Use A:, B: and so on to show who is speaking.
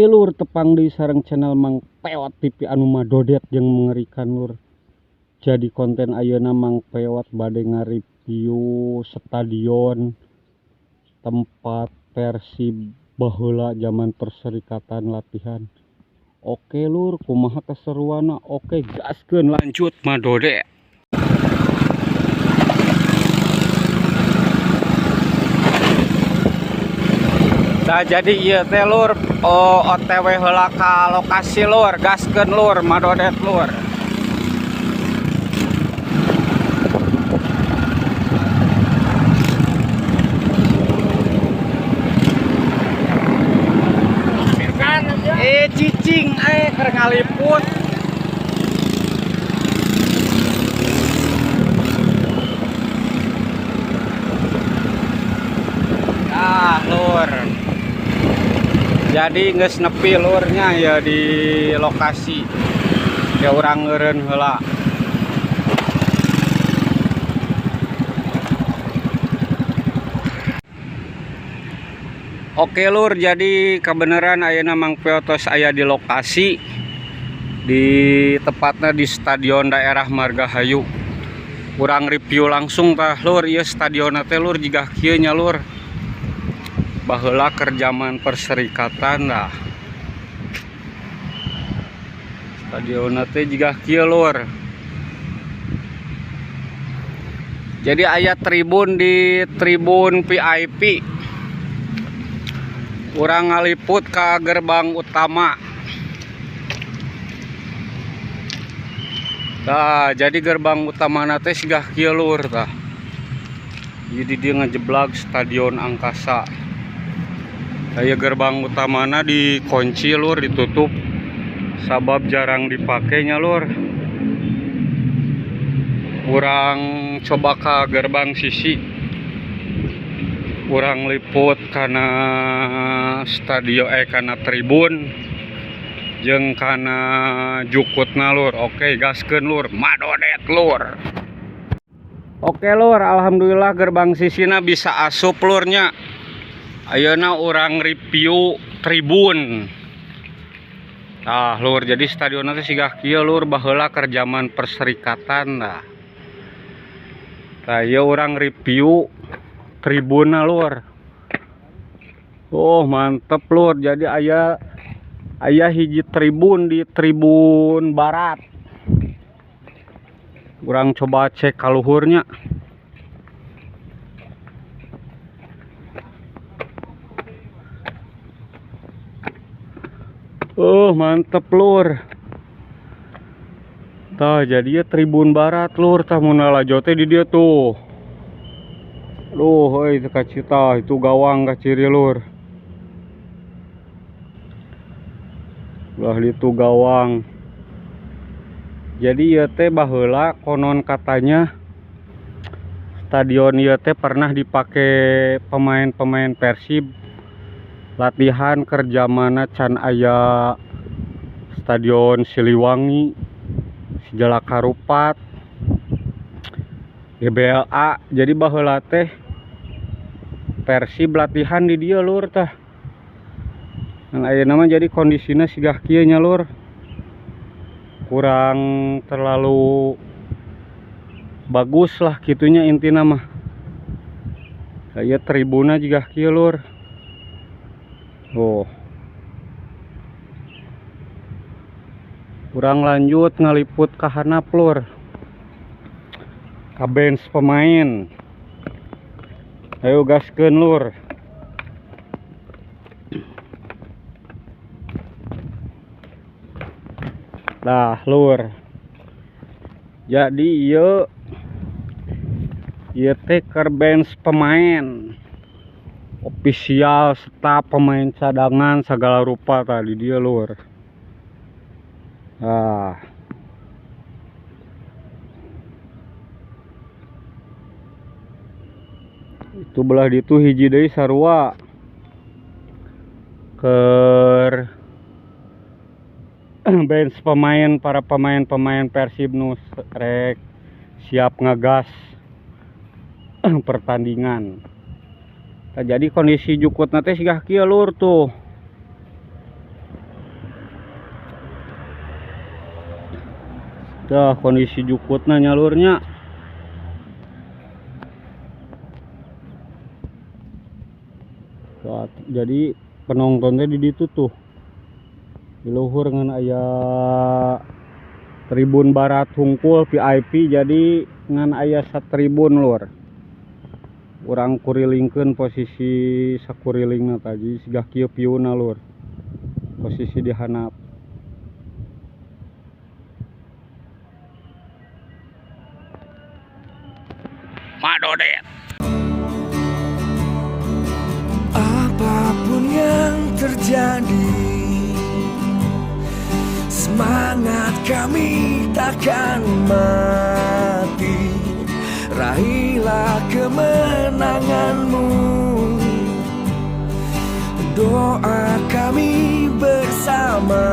A: Oke lur, tepang di sareng channel Mang Peot TV anu madodet jeung mengerikan lur. Jadi konten ayeuna Mang Peot bade ngareview stadion tempat Persib baheula zaman perserikatan latihan. Oke lur, kumaha keseruanna? Oke, gaskeun lanjut madodet. Nah, jadi ieu teh lur, oh, OTW heula ka lokasi lur, gaskeun lur, madodet lur. Cicing keur ngaliput. Ah, lur. Jadi geus nepi lurnya ya di lokasi. Ya urang eureun heula. Oke lur, jadi kebenaran ayeuna Mang Peot tos aya di lokasi, di tepatnya di stadion daerah Margahayu. Urang review langsung tah lur, ieu stadion teh lur jiga kieu nya lur. Baheula keur zaman perserikatan lah. Stadion teh jiga kieu lur. Jadi aya tribun di tribun VIP. Urang ngaliput ke gerbang utama. Nah, jadi gerbang utama teh sigah kieu lur tah. Jadi dia ngejeblag Stadion Angkasa. Aya gerbang utamana dikunci lur, ditutup. Sabab jarang dipakainya lur. Urang coba ke gerbang sisi. Urang liput kana stadion kana tribun jeung kana jukutna lur. Oke, gaskeun lur, madodet lur. Oke lur, alhamdulillah gerbang sisina bisa asup lurnya. Ayeuna urang review tribun. Tah lur, jadi stadion teh sigah kieu lur, baheula keur zaman perserikatan tah. Tah ieu urang review tribunna lur. Oh, mantep lur. Jadi aya hiji tribun di tribun barat. Urang coba cek kaluhurnya. Oh, mantep lur. Tah, jadi ya tribun barat lur. Tah mun lalajo teh di dieu tuh. Duh, euy teu kacita, itu gawang kaciri lur. Belah ditu gawang. Jadi ieu teh baheula konon katanya stadion ieu teh pernah dipake pemain-pemain Persib latihan keur jamana can aya Stadion Siliwangi, Sijalak Harupat, GBLA. Jadi baheula teh Persib latihan di dieu lur tah. Ngan ayeuna mah jadi kondisina sigah kieu nya lur. Kurang terlalu bagus lah kitunya intina mah. Aya tribuna jiga kieu lur. Oh. Kurang lanjut ngaliput ka handap lur. Ka bench pemain. Ayo gaskeun lur. Nah lur. Jadi ieu teh keur bench pemain. Ofisial, staf, pemain cadangan segala rupa tadi dia lur. Nah. Itu belah ditu hiji deui sarua. Keur bench pemain, para pemain-pemain Persib nu rek siap ngegas pertandingan. Nah, jadi kondisi jukutna teh sigah kieu lur tuh. Tah kondisi jukutna nya lur nya. Tah, jadi penontonnya di ditu tuh. Di luhur ngan aya tribun barat hungkul VIP, jadi ngan aya satribun lur. Urang kurilingkeun posisi sakurilingna tadi sigah kieu view-na lur. Posisi di handap. Madodet.
B: Apapun yang terjadi, semangat kami takkan mati. Raihlah kemenanganmu, doa kami bersama.